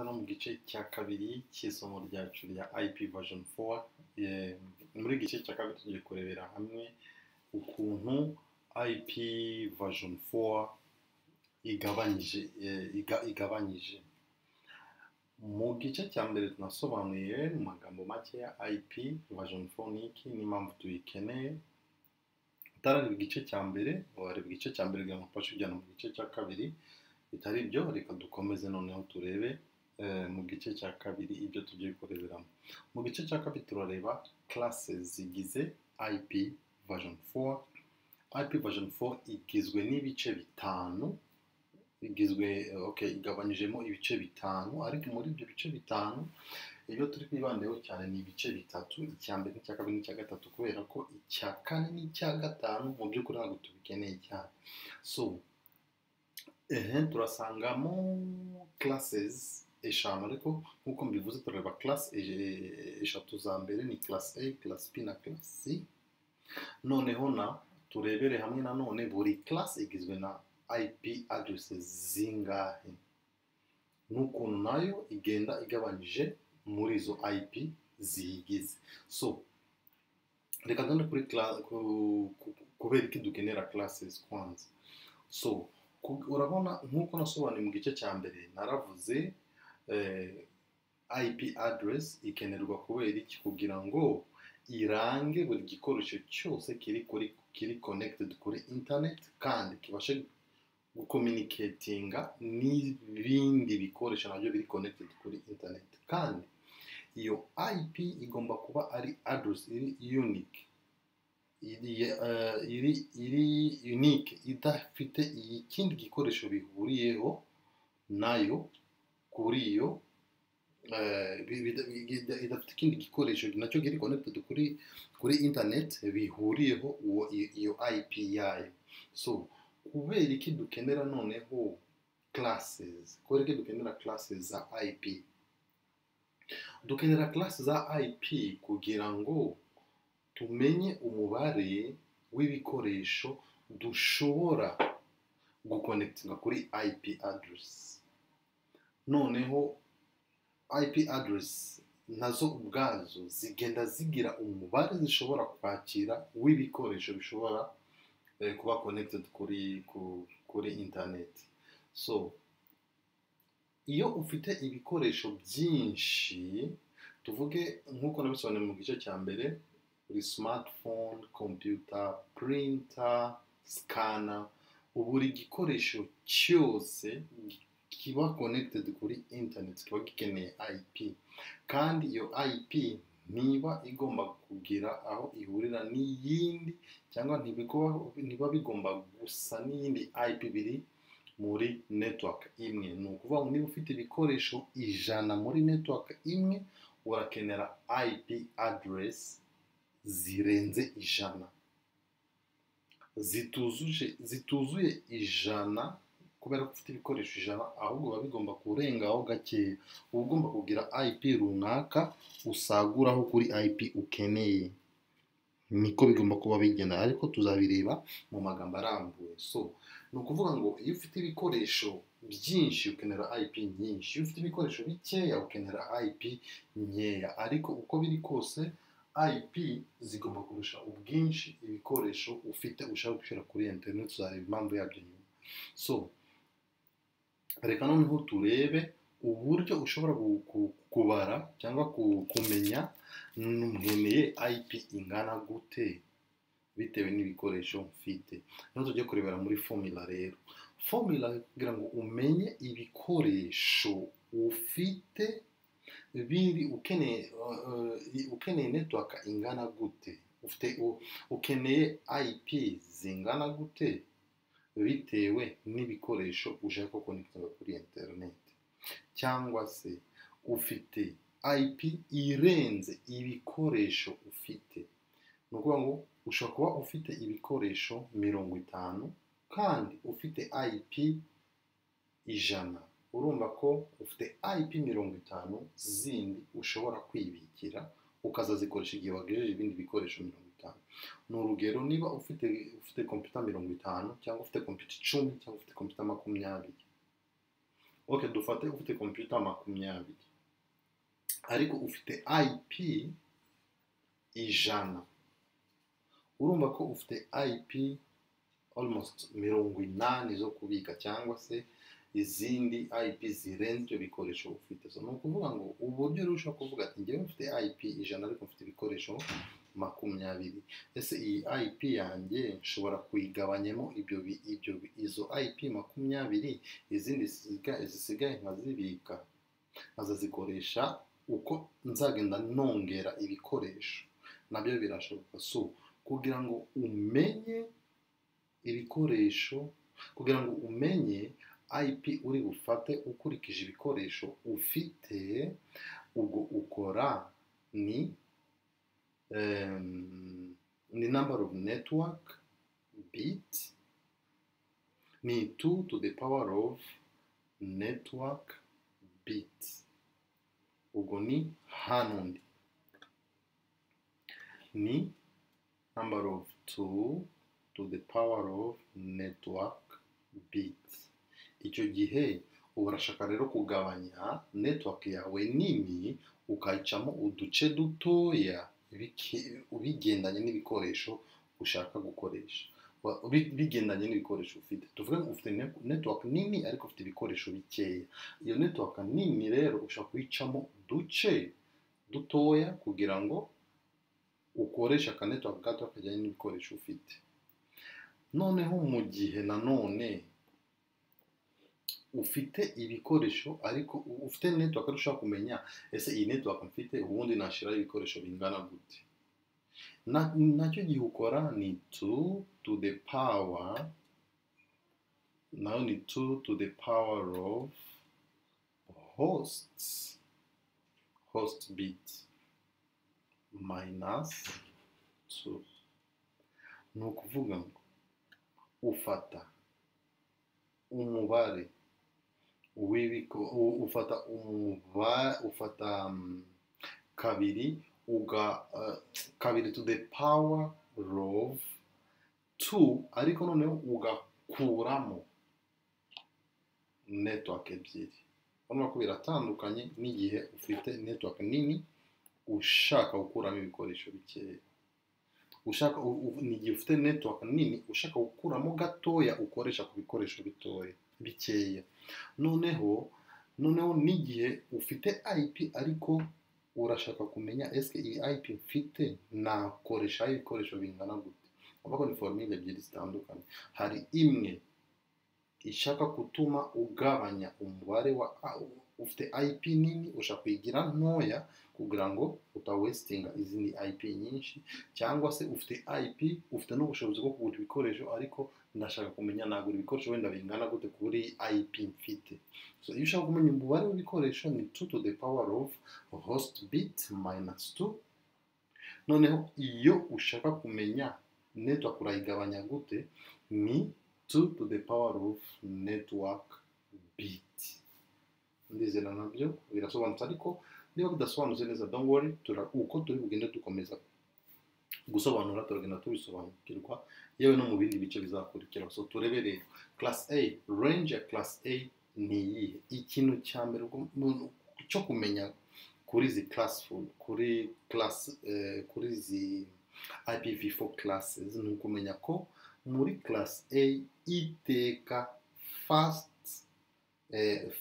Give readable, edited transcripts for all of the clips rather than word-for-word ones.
Ikaze no mu gice cya kabiri cy'isomo ryacu rya IP version 4. Muri iki gice cya kabiri tugiye kurebera hamwe ukuntu IP version 4 igabanyije. Igabanyije. Mu gice cya mbere tunasobanuye mu magambo makeya IP version 4 ni iki n'impamvu tuyikeneye. Utarareba igice cya mbere, wareba igice cya mbere kugira ngo ufashe kujyana mu gice cya kabiri. Bitari ibyo, reka dukomeze noneho turebe mu gice cya kabiri ibyo tugiye kureberamo. Mu gice cya kabiri turareba classes zigize IP version 4. IP version 4 igizwe n'ibice bitanu, igizwe, okay, igabanyijemo ibice bitanu, ariko muri ibyo bice bitanu ibyo turi kwibandaho cyane ni ibice bitatu: icya mbere n'icya kabiri n'icya gatatu, kubera ko icya kane n'icya gatanu mu by'ukuri ntabwo tubikeneye cyane. So turasangamo classes eshanu, ariko nk'uko mbivuze turareba class eshatu za mbere, ni class A, class B na class C. Noneho na turebere hamwe nanone buri class igizwe na IP addresses zingahe n'ukuntu nayo igenda igabanyije muri izo IP ziyigize. So reka tugende kuri kubera iki dukenera classes kwanza. So urabona, nk'uko nasobanuye mu gice cya mbere, naravuze IP address ikenerwa kubera iki? Kugira ngo irange buri gikoresho cyose kiri connected kuri internet kandi kibashe gucommunicatinga n'ibindi bikoresho nabyo biri connected kuri internet. Kandi iyo IP igomba kuba ari address iri unique, iri unique, idafite ikindi gikoresho bihuriyeho nayo kuri iyo idafite ikindi gikoresho nacyo kiri connected kuri internet bihuriyeho iyo IP yayo. So kubera iki dukenera noneho classes? Kubera iki dukenera classes za IP? Dukenera class za IP kugira ngo tumenye umubare w'ibikoresho dushobora guconnectinga kuri IP address. Noneho IP address nazo ubwazo zigenda zigira umubare zishobora kwakira w'ibikoresho bishobora kuba connected kuri internet. So iyo ufite ibikoresho byinshi, tuvuge nk'uko nabisobanuye mu gice cya mbere, buri smartphone, computer, printer, scanner, buri gikoresho cyose kiba connected kuri internet kiba gikeneye IP. Kandi iyo IP ntiba igomba kugira aho ihurira n'iyindi, cyangwa ntiba bigomba gusa n'iyindi IP biri muri network imwe. Ni ukuvuga ngo niba ufite ibikoresho 100 muri network imwe, urakenera IP address zirenze 100, zituzuye 100 kubera ko ufite ibikoresho 100, ahubwo biba bigomba kurengaho gakeya. Uba ugomba kugira IP runaka usaguraho kuri IP ukeneye. Niko bigomba kuba bigenda, ariko tuzabireba mu magambo arambuye. So ni ukuvuga ngo iyo ufite ibikoresho byinshi ukenera IP nyinshi, iyo ufite ibikoresho bikeya ukenera IP nkeya, ariko uko biri kose IP zigomba kurusha ubwinshi ibikoresho ufite ushaka gushyira kuri internet. Tuzareba impamvu yabyo nyuma. So reka noneho turebe uburyo ushobora kubara cyangwa kumenya nkeneye IP ingana gute bitewe n'ibikoresho mfite. Niho tujya kurebera muri formula. Rero formula kugira ngo umenye ibikoresho ufite biri ukeneye network ingana gute, ufite ukeneye IP zingana gute bitewe n'ibikoresho ushaka connectinga kuri internet, cyangwa se ufite IP irenze ibikoresho ufite. Ni ukuvuga ngo ushobora kuba ufite ibikoresho 50 kandi ufite IP 100. Urumva ko ufite IP 50 zindi ushobora kwibikira ukazazikoresha igihe wagejeje ibindi bikoresho 50. Ni urugero, niba ufite computer 50, cyangwa ufite computer 10, cyangwa ufite computer 20. Okay, dufate ufite computer 20 ariko ufite IP 100, urumva ko ufite IP almost 80 zo kubika cyangwa se izindi IP zirenze ibyo bikoresho ufite. So ni ukuvuga ngo uburyo rero ushobora kuvuga ati njyewe mfite IP 100 ariko mfite ibikoresho 20, ese iyi IP yanjye nshobora kuyigabanyamo ibyo ibyo izo IP 20, izindi zisigaye nkazibika nkazazikoresha uko nzagenda nongera ibikoresho, nabyo birashoboka. So kugira ngo umenye ibikoresho, kugira ngo umenye IP uri bufate ukurikije ibikoresho ufite, ubwo ukora ni number of network bit ni 2 to the power of network bit, ubwo ni hano ndi ni number of 2 to the power of network bit. Icyo gihe uba urashaka rero kugabanya network yawe nini ukayicamo uduce dutoya bigendanye n'ibikoresho ushaka gukoresha, bigendanye n'ibikoresho ufite. Tuvuge ngo ufite network nini ariko ufite ibikoresho bikeya, iyo network nini rero ushobora kuyicamo uduce dutoya kugira ngo ukoreshe aka network gato kajyanye n'ibikoresho ufite. Noneho mu gihe nanone ufite ibikoresho ariko ufite network ariko ushaka kumenya ese iyi network mfite ubundi nashyiraho ibikoresho bingana gute, nacyo gihe ukora ni 2 to the power, nayo ni 2 to the power of hosts, host bit minus 2. Ni ukuvuga ngo ufata umubare w'ibiko, ufata umubare, ufata kabiri uga 2 to the power of 2, ariko noneho ugakuramo network ebyiri. Urabona ko biratandukanye n'igihe ufite network nini ushaka gukuramo ibikoresho bikeya. Ushaka ni igihe ufite network nini ushaka gukuramo gatoya ukoresha ku bikoresho bitoya bikeya. Noneho n'igihe ufite IP ariko urashaka kumenya eske iyi IP mfite nakoresha ibikoresho bingana gute. Urabona ko ni formule ebyiri zitandukanye. Hari imwe ishaka gutuma ugabanya umubare wa ufite IP nini ushaka kuyigira ntoya kugira ngo utawastinga izindi IP nyinshi, cyangwa se ufite IP ufite n'ubushobozi bwo kugura ibikoresho ariko ndashaka kumenya nagura ibikoresho wenda bingana gute kuri IP mfite. So iyo ushaka kumenya umubare w'ibikoresho ni 2 to the power of host bit minus 2. Noneho iyo ushaka kumenya network urayigabanya gute ni 2 to the power of network bit. Ndizera nabyo birasobanutse, ariko niba bidasobanutse neza don't worry, uko turi bugende dukomeza gusobanura turagenda tubisobanukirwa yewe no mu bindi bice bizakurikira. So turebe rero class A, range ya class A ni iyihe? Ikintu cya mbere cyo kumenya kuri izi classful, kuri class kuri izi IPv4 classes ni ukumenya ko muri class A iteka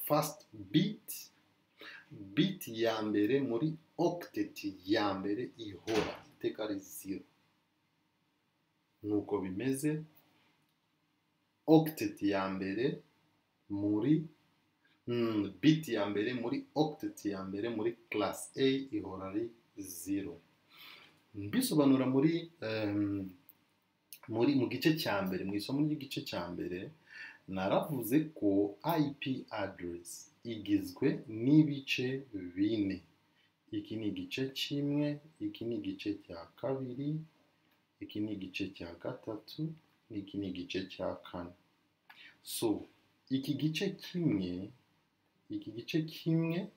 first bit, bit ya mbere muri octet ya mbere ihora iteka ari 0. Nuko bimeze, octet ya mbere muri bit ya mbere muri octet ya mbere muri class A ihora ari 0. Mbisobanura muri mu gice cya mbere, mu isomo ry'igice cya mbere naravuze ko IP address igizwe n'ibice bine. Iki ni igice kimwe, iki ni igice cya kabiri, iki ni igice cya gatatu, n'iki ni igice cya kane. So iki gice kimwe, iki gice kimwe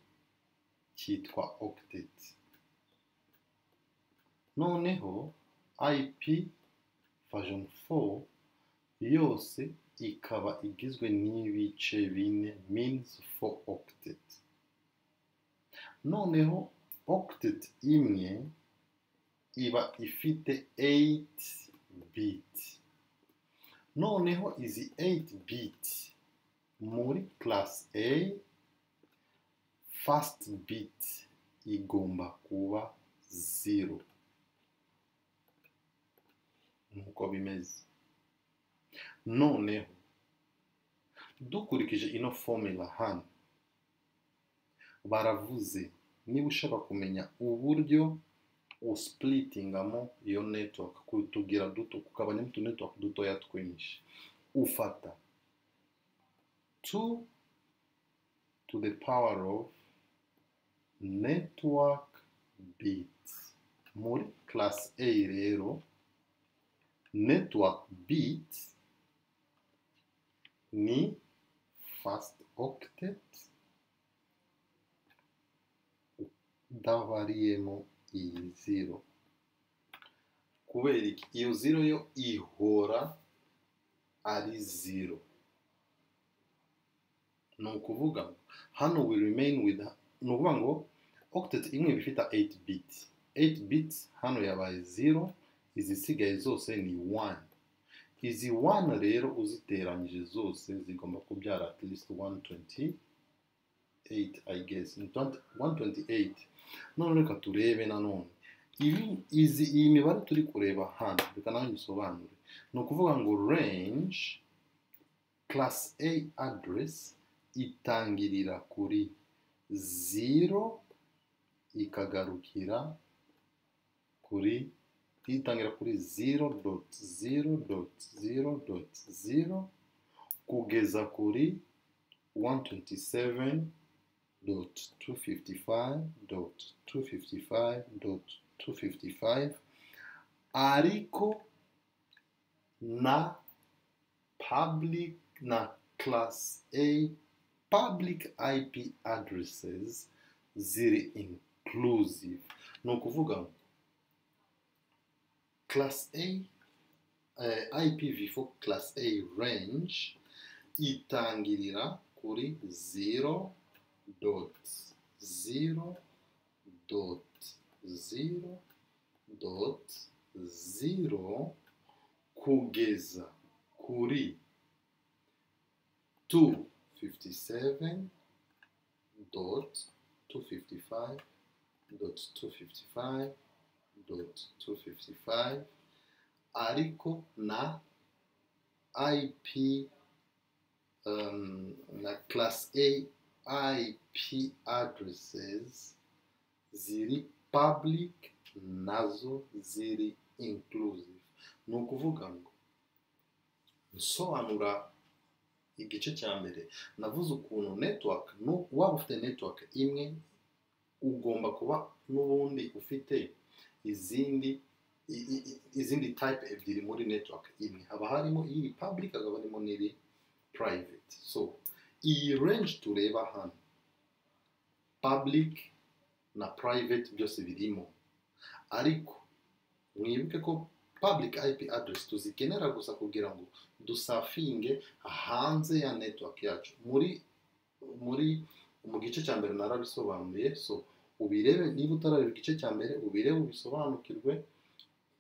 cyitwa octet. Noneho IP version 4 yose ikaba igizwe n'ibice bine, means 4 octet. Noneho octet imwe iba ifite 8 bit. Noneho izi 8 bit muri class A, first bit igomba kuba 0, nkuko bimeze. Noneho dukurikije ino formula hano, baravuze niba ushaka kumenya uburyo usplitingamo iyo network, kutugira duto, kugabanyamo utu network dutoya twinshi, ufata 2 to the power of network bits. Muri class A rero, network bit ni first octet udabariyemo iyi 0. Kubera iki? Iyo 0 yo ihora ari 0. Ni ukuvuga ngo hano we remain with, ni ukuvuga ngo octet imwe iba ifite 8 bit. 8 bits hano yabaye 0, izisigaye zose ni 1. Izi 1 rero uziteranyije zose zigomba kubyara at least 128, I guess. 128. None reka turebe nanone iyi mibare turi kureba hano, reka nawe ngisobanure. Ni ukuvuga ngo range class A address itangirira kuri 0 ikagarukira kuri, itangira kuri 0.0.0.0 kugeza kuri 127.255.255.255, ariko na public na class A public IP addresses ziri inclusive. Ni ukuvuga ngo class A, IPv4 class A range itangirira kuri 0.0.0.0 kugeza kuri 257.255.255.255, ariko na IP na class A IP addresses ziri public nazo ziri inclusive. Ni ukuvuga ngo nsobanura igice cya mbere, navuze ukuntu network, waba ufite network imwe ugomba kuba n'ubundi ufite izindi type ebyiri muri network imwe, haba harimo iri public hakaba harimo n'iri private. So iyi range tureba hano, public na private byose birimo, ariko mwibuke ko public IP address tuzikenera gusa kugira ngo dusafinge hanze ya network yacu. Muri mu gice cya mbere narabisobanuye, so ubirebe niba utarareba igice cya mbere, ubirebe ubisobanukirwe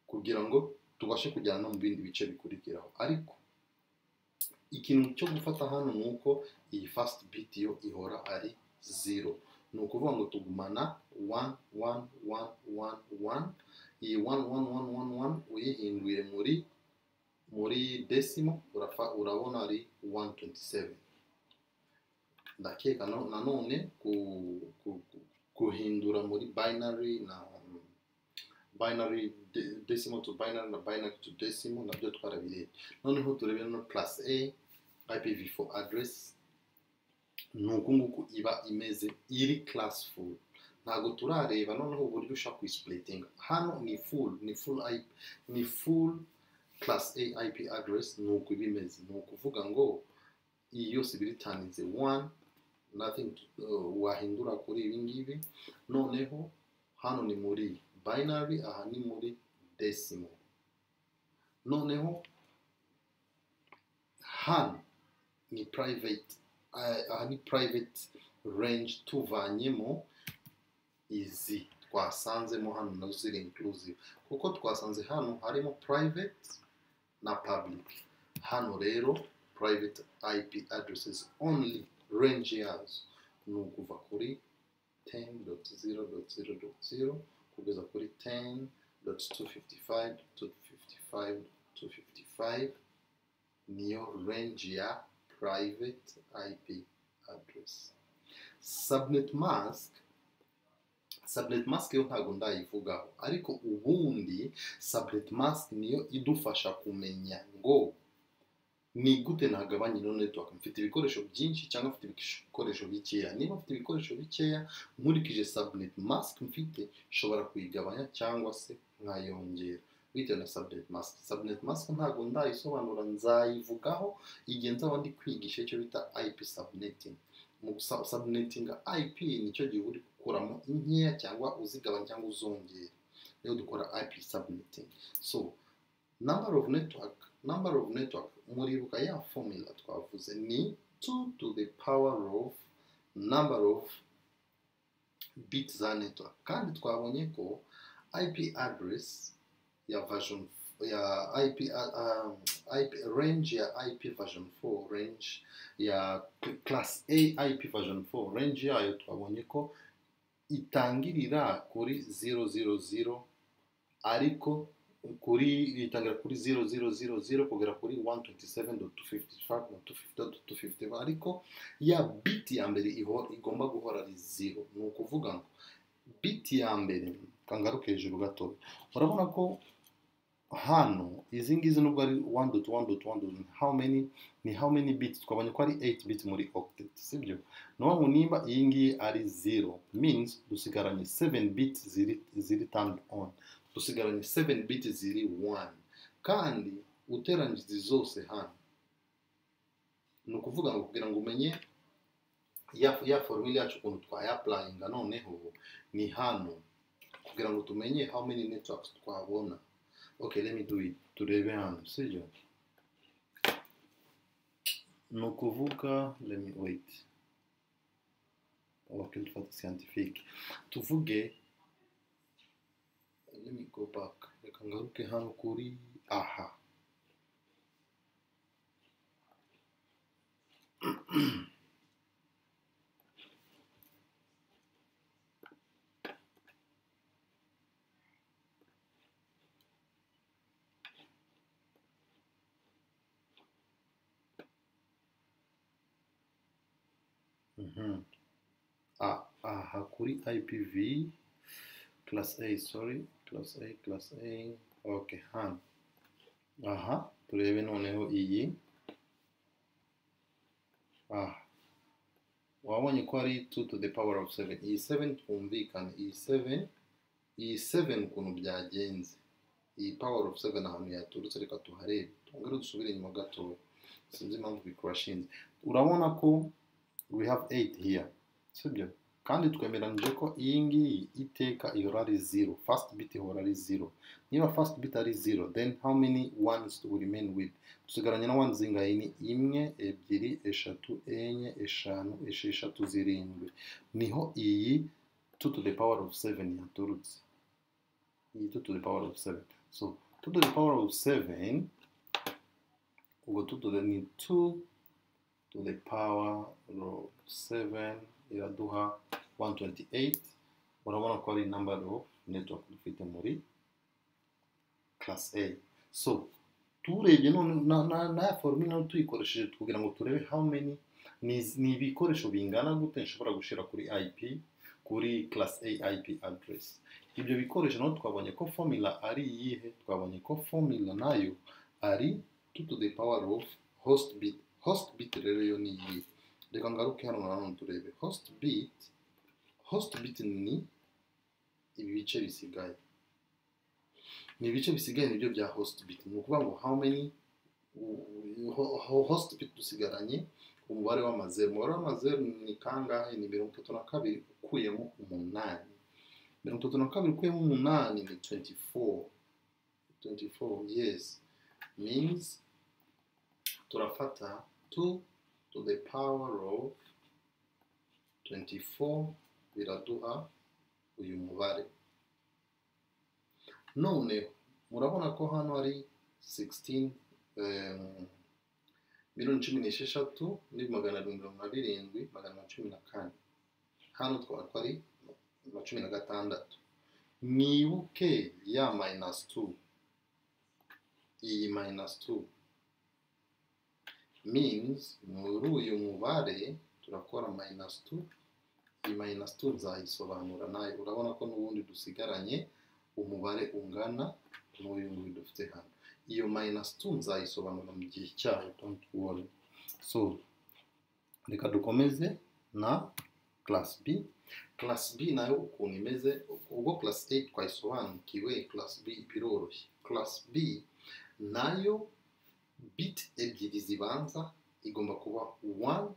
kugira ngo tubashe kujyana no mu bindi bice bikurikiraho. Ariko ikintu cyo gufata hano ni uko iyi first bit yo ihora ari 0. Ni ukuvuga ngo tugumana 1 1 1 1 1. Iyi 1 1 1 1 1 uyihinduye muri decimal urabona ari 127. Ndakeka nanone guhindura muri binary na binary decimal to binary na binary to decimal nabyo twarabirebye. Noneho turebe no class A IPv4 address ni uku nguku iba imeze iri class full. Ntabwo turareba noneho uburyo ushaka kuyisplitinga. Hano ni full, ni full IP, ni full class A IP address ni uku iba imeze. Ni ukuvuga ngo iyi yose iba iritaninze 1, nothing wahindura kuri ibi ngibi. Noneho hano ni muri binary, aha ni muri decimal. Noneho Hano ni private, aha ni private range tuvanyemo izi twasanzemo hano nazo ziri inclusive, kuko twasanze hano harimo private na public. Hano rero private IP addresses only range yazo ni ukuva kuri 10.0.0.0 kugeza kuri 10.255.255.255, niyo range ya private IP address. Subnet mask, subnet mask yo ntago ndayivugaho, ariko ubundi subnet mask niyo idufasha kumenya ngo ni gute nagabanya ino network. Mfite ibikoresho byinshi cyangwa mfite ibikoresho bikeya. Niba mfite ibikoresho bikeya, nkurikije subnet mask mfite nshobora kuyigabanya cyangwa se nkayongera bitewe na subnet mask. Subnet mask ntago ndayisobanura, nzayivugaho igihe nzaba ndi kwigisha icyo bita IP subnetting. Mu subnetting IP nicyo gihe uri gukuramo inkeya cyangwa uzigabanya cyangwa uzongera, niyo dukora IP subnetting. So number of network muribuka ya formula twavuze ni 2 to the power of number of bits za network, kandi twabonye ko IP address ya version ya IP, IP range ya IP version 4, range ya class A IP version 4, range yayo twabonye ko itangirira kuri 000, ariko kuri itangira kuri 0000 kugera kuri 127.255.250.255, ariko ya bit ya mbere igomba guhora ari 0. Ni ukuvuga ngo bit ya mbere, kangaruke hejuru gato, urabona ko hano izi ngizi nubwo ari 1.1.1, how many ni how many bits? Twabonye ko ari 8 bits muri octet, sibyo? No nimba iyi ngiyi ari 0 means dusigaranye 7 bits ziri turned on, dusigaranye 7 bits ziri 1, kandi uteranyije izi zose hano, ni ukuvuga ngo kugira ngo umenye ya formula yacu ukuntu twayapplyinga noneho ni hano, kugira ngo tumenye how many networks twabona. Okay, let me do it. Turebe hano, sibyo? Ni ukuvuga, let me wait. Okay, dufate scientifique. Tuvuge, let me go back. Reka ngaruke hano kuri aha. Aha kuri IPv class A, sorry, class A, okay, hano aha turebe noneho iyi. Aha wabonye ko ari 2 to the power of 7. Iyi 7 twumvikane, iyi 7 ukuntu byagenze, iyi power of 7 ahantu yaturutse, reka tuharebe, twongere dusubire inyuma gato, sinzi impamvu bikurashinze. Urabona ko we have 8 here, sibyo? Kandi twemeranyije ko iyi ngiyi iteka ihora ari 0, first bit ihora ari 0. Niba first bit ari 0, then how many ones do we remain with? Dusigaranye na ones zingahe? Ni 1, 2, 3, 4, 5, 6, 7. Niho iyi 2 to the power of 7 yaturutse. Iyi 2 to the power of 7. So 2 to the power of 7, ubwo 2 to the ni 2 to the power of 7 iraduha 128. Urabona ko ari number of network dufite muri class A. So turebye none na formula tuyikoresheje kugira ngo turebe how many ni ibikoresho bingana gute nshobora gushira kuri IP, kuri class A IP address. Ibyo bikoresho naho twabonye ko formula ari iyihe? Twabonye ko formula nayo ari 2 to the power of host bit. Host bit rero yo ni iyi. Reka ngaruke hano nanone turebe host bit ni ibice bisigaye, ni ibice bisigaye nibyo bya host bit. Ni ukuvuga ngo how many host bit dusigaranye umubare w'amazeru. Umubare w'amazeru ni kangahe? Ni 32 ukuyemo 8. 32 ukuyemo 8 ni 24. 24, yes, means Turafata 2 to the power of 24, biraduha uyu mubare. None murabona ko hano ari 16, 167,774,114. Hano twaba twari na 16. Mwibuke ya minus 2. Iyi minus 2 means muri uyu mubare turakora minus 2. Iyi minus 2 nzayisobanura nayo. Urabona ko n'ubundi dusigaranye umubare ungana n'uyu nguyu dufite hano. Iyo minus 2 nzayisobanura mu gihe cyayo, don't worry. So reka dukomeze na class B. Class B nayo ukuntu imeze, ubwo class A twayisobanukiwe, class B biroroshye. Class B nayo bit ebyiri zibanza igomba kuba 1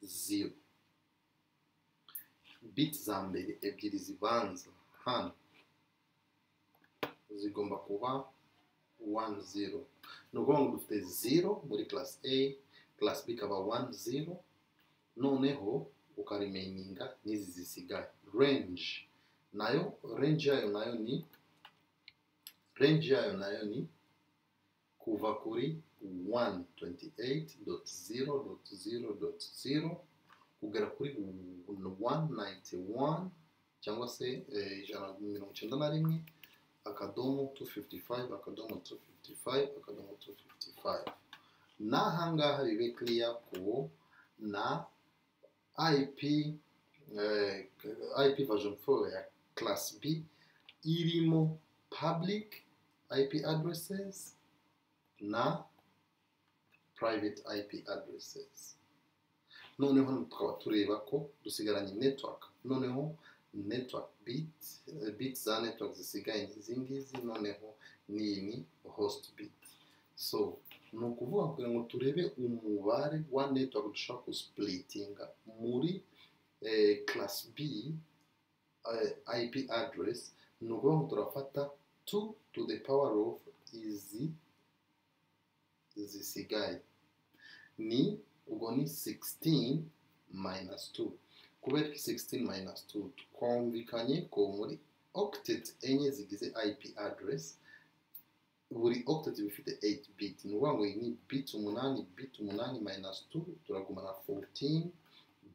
0. Bit za mbere ebyiri zibanza hano zigomba kuba 1 0. Ni ukuvuga ngo dufite 0 muri class A, class B ikaba 1 0, noneho ukarimaininga n'izi zisigaye. Range nayo, range yayo nayo ni kuva kuri 128.0.0.0 kugera kuri 191 cyangwa se 191.255.255.255. N'ahangaha bibe clear ko na IP version 4 ya class B irimo public IP addresses na private IP addresses. Noneho tukaba tureba ko dusigaranye network. Noneho network bit za network zisigaye ni izi ngizi, noneho n'iyi ni host bit. So ni ukuvuga, kugira ngo turebe umubare wa network dushobora gusplitinga muri class B IP address, ni ukuvuga ngo turafata 2 to the power of izi zisigaye, ni ubwo ni 16 minus 2. Kubera ko 16 minus 2, twumvikanye ko muri octet enye zigize IP address, buri octet iba ifite 8 bit. Ni ukuvuga ngo iyi ni bit 8, bit 8 minus 2, turagumana 14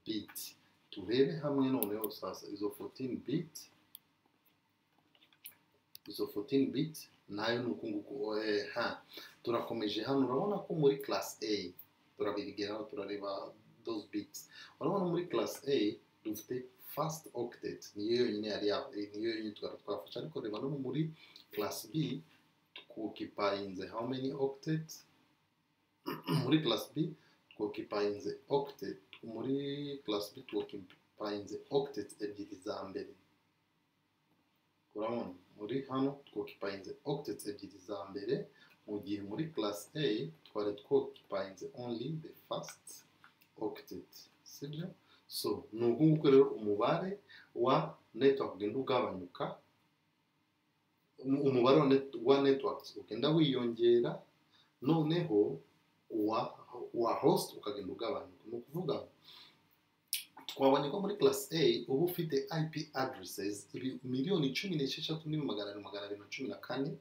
bit. Turebe hamwe noneho sasa izo 14 bit. Izo 14 bit nayo ni uku nguku. Ha, turakomeje hano. Urabona ko muri class A turabigeraho, turareba those bits. Urabona muri class A dufite first octet, niyo yonyine yari niyo yonyine twari twafashe. Ariko reba no muri class B twoccupyinze how many octet? Muri class B twoccupyinze octet, muri class B twoccupyinze octet ebyiri za mbere. Urabona muri hano twoccupyinze octet ebyiri za mbere, mu gihe muri class A twari twoccupyinze only the first octet, sibyo? So ni uku nguku rero umubare wa network ugenda ugabanyuka, umubare wa networks ugenda wiyongera, noneho wa host ukagenda ugabanyuka. Ni ukuvuga, twabonye ko muri class A uba ufite IP addresses 16,714,714.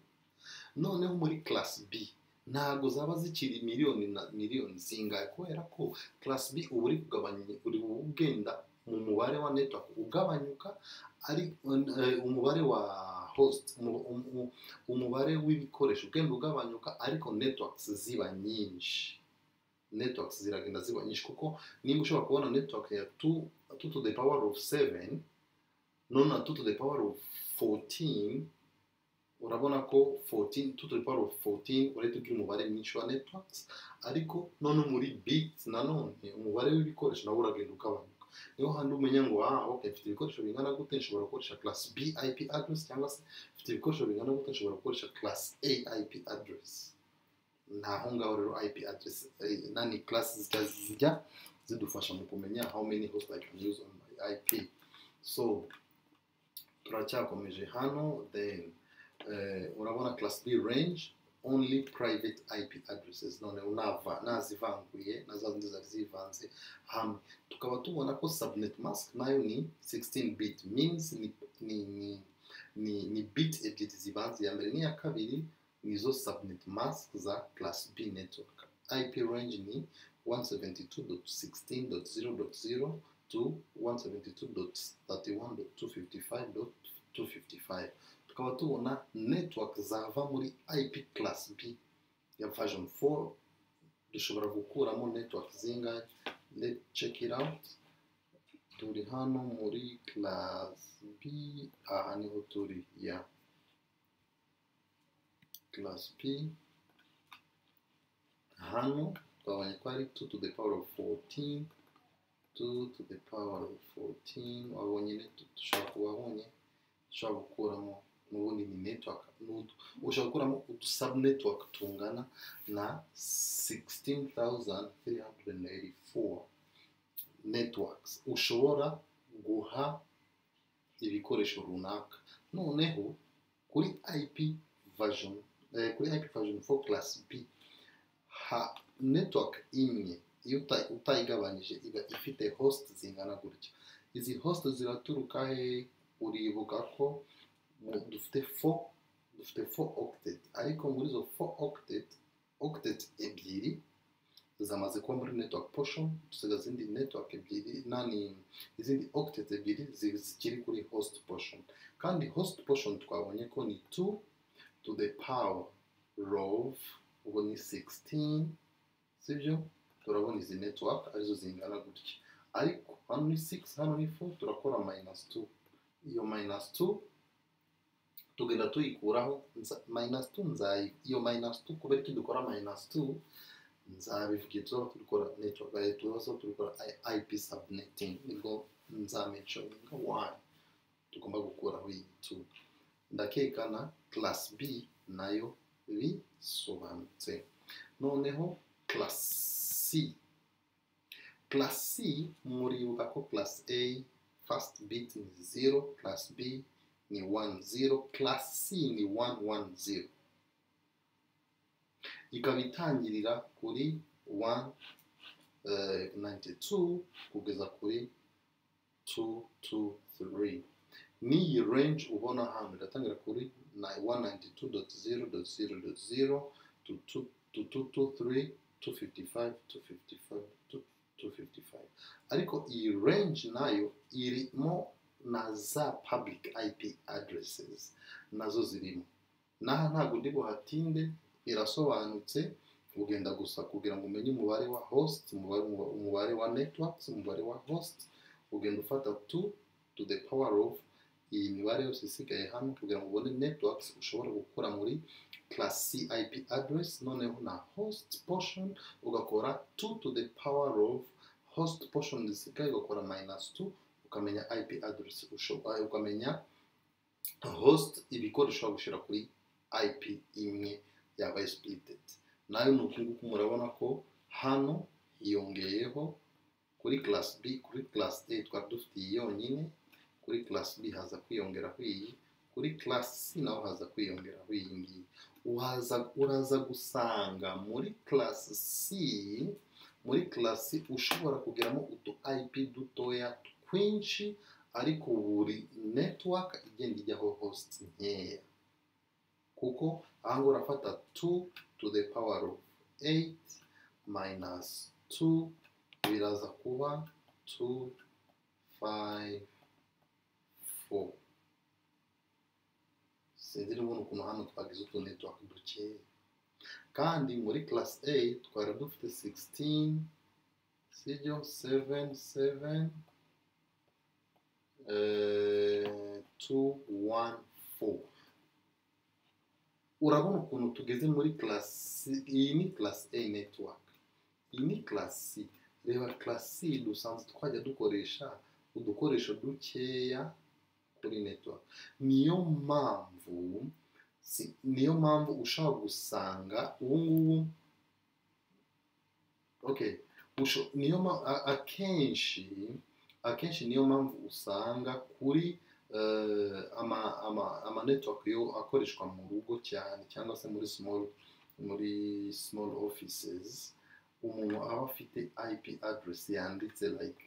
Noneho muri class B ntabwo zaba zikiri miliyoni na miliyoni zingahe, kubera ko class B uba uri kugabanya, uri ugenda mu mubare wa network ugabanyuka, ari umubare wa host, umubare w'ibikoresho ugenda ugabanyuka, ariko networks ziba nyinshi. Networks ziragenda ziba nyinshi, kuko nimba ushobora kubona network ya 2 to the power of 7, none na 2 to the power of 14, urabona ko 14, 2 to the power of 14, urahita ugira umubare mwinshi wa networks. Ariko none muri bits nanone umubare w'ibikoresho nawo uragenda ugabanyuka. Niho handi umenya ngo: "Ah, okay, mfite ibikoresho bingana gute, nshobora gukoresha class B IP address," cyangwa se "mfite ibikoresho bingana gute, nshobora gukoresha class A IP address." Naho ngaho rero IP address, nani, class zijya zidufasha mu kumenya how many hosts I can use on my IP. So turacyakomeje hano. Then urabona class B range Only private IP addresses. Noneho nava nazivanguye na za zindi zari zivanze hamwe, tukaba tubona ko subnet mask nayo ni 16 bit, means ni bit ebyiri zivanze, iya mbere n'iya kabiri nizo subnet mask za class B network. IP range ni 172.16.0.0 to 172.31.255.255. Tukaba tubona network zava muri IP class B ya version 4. Dushobora gukuramo network zingahe? Let's check it out. Turi hano muri class B, aha niho turi ya class B. Hano twabonye ko ari 2 to the power of 14, 2 to the power of 14. Wabonye, dushobora kuba wabonye, dushobora gukuramo n'ubundi ni network, ushobora gukuramo udu subnetwork tungana na 16,384 networks ushobora guha ibikoresho runaka. Noneho kuri IP version 4 class B, ha network imwe iyo utayigabanyije iba ifite host zingana gutya. Izi host ziraturuka he? Uribuka ko dufite 4 octet, ariko muri izo 4 octet, octet ebyiri zamaze kuba muri network portion, dusiga izindi network ebyiri nani, izindi octet ebyiri zikiri kuri host portion. Kandi host portion twabonye ko ni 2 to the power of, ubwo ni 16, sibyo? Turabona izi network arizo zingana gutya, ariko hano ni 6, hano ni 4, turakora minus 2. Iyo minus 2 tugenda tuyikuraho minus 2 nzayi, iyo minus 2, kubera ko dukora minus 2 nzabivuga tuzaba tubikora network, tuzaba tubikora IP subnetting, nibwo nzamentioninga why tugomba gukuraho iyi 2. Ndakeka na class B nayo bisobanutse. Noneho class C. Class C, muribuka ko class A first bit ni 0, class B ni 1 0, class C ni 1 1 0, ikaba itangirira kuri 192 kugeza kuri 223. N'iyi range ubona hano iratangira kuri 192.0.0.0 to 2 to 223 255 255 255, ariko iyi range nayo irimo na za public IP addresses nazo zirimo. Naha ntabwo ndi buhatinde, birasobanutse. Ugenda gusa kugira ngo umenye umubare wa host, umubare wa networks, umubare wa host, ugenda ufata 2 to the power of iyi mibare yose isigaye hano kugira ngo ubone networks ushobora gukora muri class C IP address. Noneho na host portion ugakora 2 to the power of host portion zisigaye, ugakora minus 2, ukamenya IP address, ukamenya host, ibikoresho ushobora gushyira kuri IP imwe yabaye splitted. Nayo ni uku nguku. Murabona ko hano hiyongeyeho kuri class B. Kuri class A twari dufite iyi yonyine, kuri class B haza kwiyongeraho iyi, kuri class C naho haza kwiyongeraho iyi ngiyi. Uraza gusanga muri class C ushobora kugeramo utu IP dutoya twinshi, ariko buri network igenda ijyaho host nkeya, kuko aha ngaha urafata 2 to the power of 8 minus 2, biraza kuba 2 5 4. Sinzi niba ubona ukuntu hano twagize utu network dukeya, kandi muri class A twari dufite 16, sibyo? 7 7 2 1 4. Urabona ukuntu tugeze muri class C. Iyi ni class A network, iyi ni class C. Reba class C, dusanzwe twajya dukoresha udukoresho dukeya kuri network. Niyo mpamvu ushobora gusanga ubu ngubu, okay, niyo akenshi niyo mpamvu usanga kuri ama network yo akoreshwa mu rugo cyane cyangwa se muri small Muri small offices, umuntu aba afite IP address yanditse like,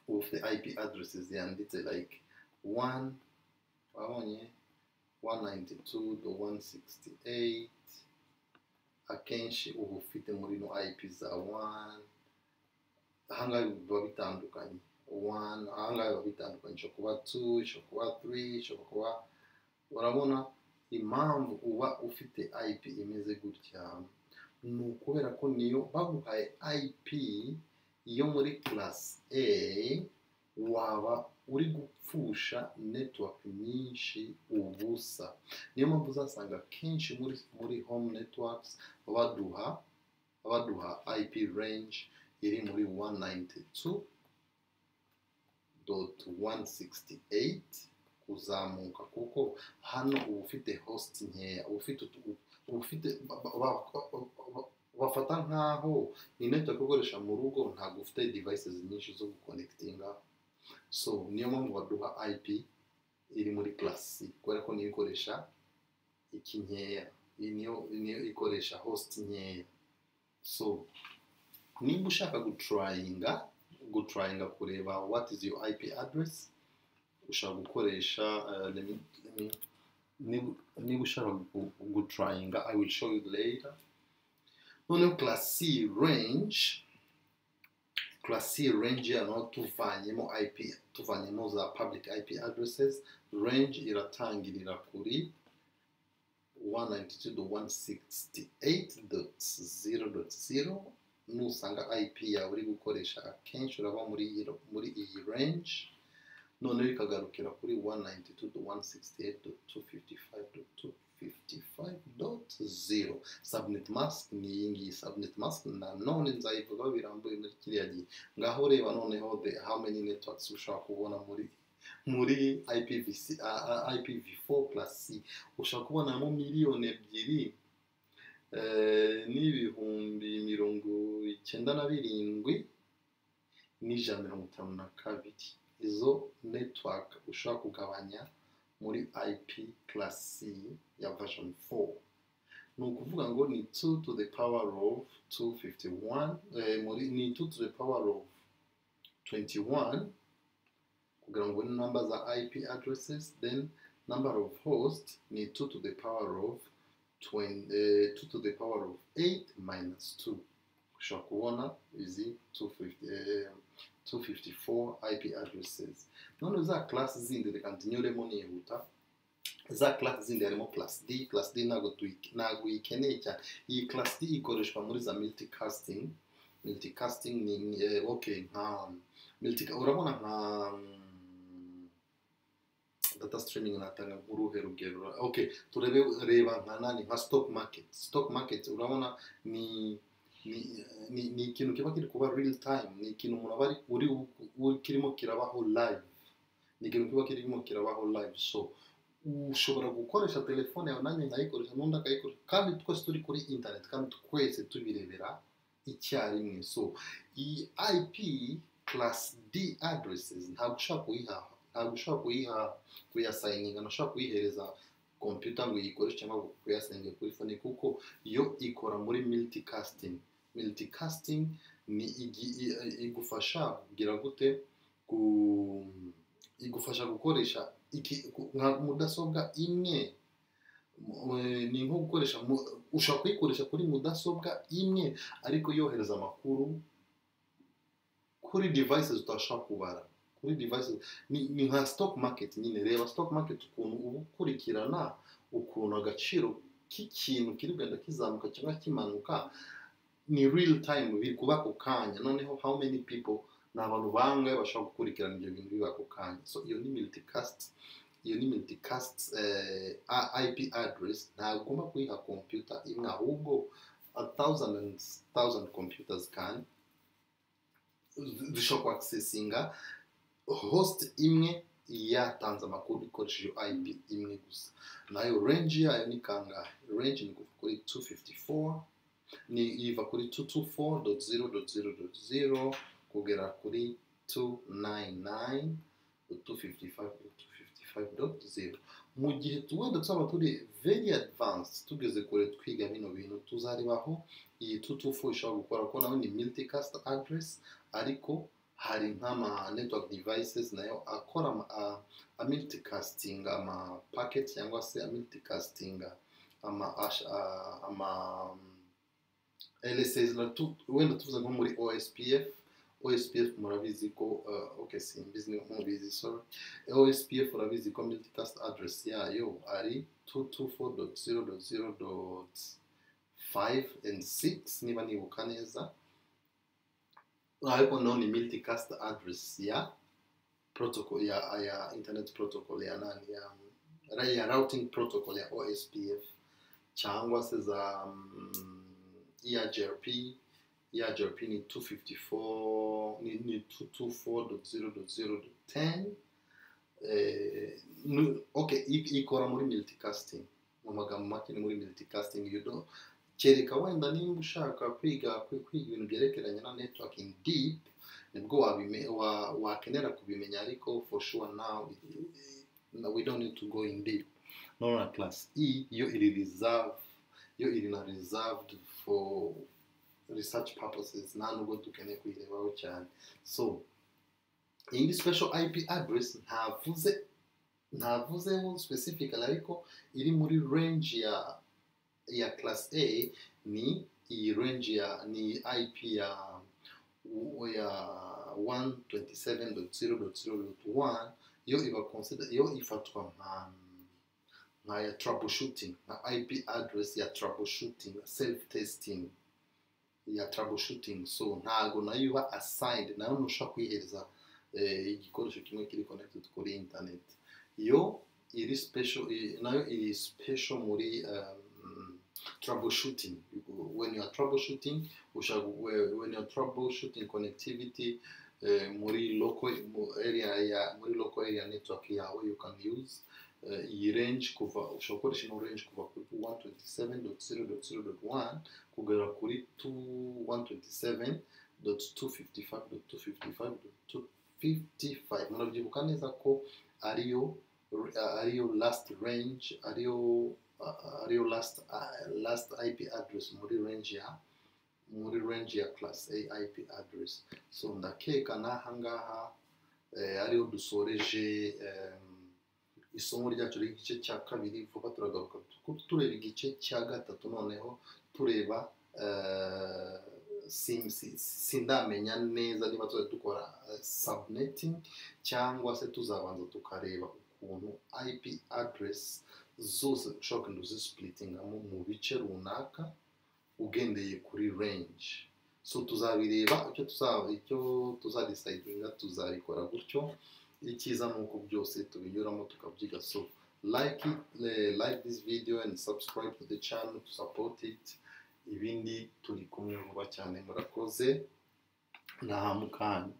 uba ufite IP addresses yanditse like 1, wabonye 192.168. Akenshi uba ufite muri no IP za 1. Ahangaha biba bitandukanye, 1, ahangaha biba bitandukanye, ishobora kuba 2, ishobora kuba 3, ishobora kuba, urabona. Impamvu uba ufite IP imeze gutya ni ukubera ko niyo baguhaye IP yo muri class A, waba uri gupfusha network nyinshi ubusa. Niyo mpamvu uzasanga kenshi muri home networks baduha IP range iri muri 192.168 kuzamuka, kuko hano uba ufite host nkeya, uba ufite bafata nkaho ni network ukoresha mu rugo, ntabwo ufite devices nyinshi zo guconnectinga. So niyo mpamvu baduha IP iri muri class C, kubera ko niyo ikoresha iki nkeya, iyi niyo ikoresha host nkeya. So nimba ushaka gutryinga kureba what is your IP address, ushobora gukoresha niba ushaka gutryinga, I will show you later. Noneho class C range, class C range yaho tuvanyemo IP, tuvanyemo za public IP addresses, range iratangirira kuri 192.168.0.0. Nusanga IP yawe uri gukoresha akenshi uraba muri iyi range, noneho ikagarukira kuri 192.168.255.255.0. Subnet mask ni iyi ngiyi. Subnet mask nanone nzayivugaho birambuye muri kiriya gihe. Ngaho reba noneho the how many networks ushobora kubona muri IPv6, IPv4 class C. Ushobora kubonamo 2 097,152. Izo network ushobora kugabanya muri IP class C ya version 4, ni ukuvuga ngo ni 2 to the power of 251, muri ni 2 to the power of 21 kugira ngo ubone number za IP addresses. Then number of host ni 2 to the power of 20, 2 to the power of 8 minus 2. Ushobora kubona izi 250, 254 IP addresses. None za class zindi, reka nzinyuremo nihuta. Za class zindi harimo class D. Class D ntabwo uyikeneye cyane. Iyi class D ikoreshwa muri za multicasting. Multicasting ni okay, nka multi, urabona nka data streaming. Natanga nk'uruhe rugero? Okay, turebe, reba nka nani, nka stock market. Stock market, urabona, ni ikintu kiba kiri kuba real time, ni ikintu umuntu aba ari uri kirimo kirabaho live, ni ikintu kiba kirimo kirabaho live. So ushobora gukoresha telefone yawe, nanjye nkayikoresha, n'undi akayikoresha, kandi twese turi kuri internet, kandi twese tubirebera icyarimwe. So iyi IP class D addresses ntabwo ushobora kuyiha, kuyassigninga, ntushobora kuyihereza computer ngo uyikoreshe cyangwa kuyassigninga kuri phone, kuko yo ikora muri multicasting. Multicasting ni igufasha kugira gute? Ku igufasha gukoresha iki, nka mudasobwa imwe, ni nko gukoresha ushobora kuyikoresha kuri mudasobwa imwe, ariko yohereza amakuru kuri devices utashobora kubara, kuri devices ni nka stock market nyine. Reba stock market, ukuntu uba ukurikirana ukuntu agaciro k'ikintu kiri kugenda kizamuka cyangwa kimanuka, ni real time, biri kuba ako kanya. Noneho how many people, ni abantu bangahe bashobora gukurikirana ibyo bintu biba ako kanya? So iyo ni multicast, iyo ni multicast IP address. Ntabwo ugomba kuyiha computer imwe, ahubwo a thousand and thousand computers can zishobora kuaccessinga host imwe yatanze amakuru ikoresheje IP imwe gusa. Nayo range yayo ni kangahe? Range ni kuva kuri 254, ni iva kuri 224.0.0.0 kugera kuri 299.255.255.0. Mu gihe wenda tuzaba turi very advanced, tugeze kure twiga bino bintu, tuzarebaho iyi 224 ishobora gukora, ko nawe ni multicast address, ariko hari nk'ama network devices nayo akora a multicasting ama packet cyangwa se a multicasting ama LSAs. Wenda tuvuze nko muri OSPF. OSPF murabizi ko okay, simbizi niba mubizi, sorry. OSPF urabizi ko multicast address yayo ari 224.0.0.5 and 6, niba nibuka neza, ariko no ni multicast address ya protocol ya internet protocol ya nani, ya routing protocol ya OSPF, cyangwa se za EIGRP. EIGRP ni 254, ni 224.0.0.10. Okay, ikora muri multicasting. Mu magambo make ni muri multicasting. You don't kereka wenda nimba ushaka kwiga ibintu byerekeranye na networking deep, nibwo wakenera kubimenya, ariko for sure now we don't need to go in deep. None na class E yo iri reserve, yo iri na reserved for research purposes, nta nubwo dukeneye kuyirebaho cyane. So indi special IP address ntavuzeho specifically, ariko iri muri range ya class A, ni iyi range ya ni IP ya 127.0.0.1. Yo iba consider, yo ifatwa nka ya troubleshooting, nka IP address ya troubleshooting, self testing ya troubleshooting. So ntago nayo iba assigned, nayo ntushobora kuyihereza igikoresho kimwe kiri connected kuri internet. Yo iri special, nayo iri special muri troubleshooting. When you are troubleshooting, ushaka when you are troubleshooting connectivity muri local area ya muri local area network yawe, you can use iyi range kuva, ushobora gukoresha ino range kuva kuri 127.0.0.1 kugera kuri 127.255.255.255. Murabyibuka neza ko ariyo last range, ariyo last IP address muri range ya class A IP address. So ndakeka n'aha ngaha ariho dusoreje isomo ryacu ry'igice cya kabiri. Vuba turagaruka tureba igice cya gatatu, noneho tureba sindamenya neza niba tuzajya dukora subnetting cyangwa se tuzabanza tukareba ukuntu IP address zose ushobora kugenda uzisplitingamo mu bice runaka ugendeye kuri range. So tuzabireba, icyo tuzadecidinga tuzabikora gutyo. Icyiza ni uko byose tubinyuramo tukabyiga. So like it, like this video and subscribe to the channel to support it. Ibindi turi kumwe vuba cyane. Murakoze, nta mukanya.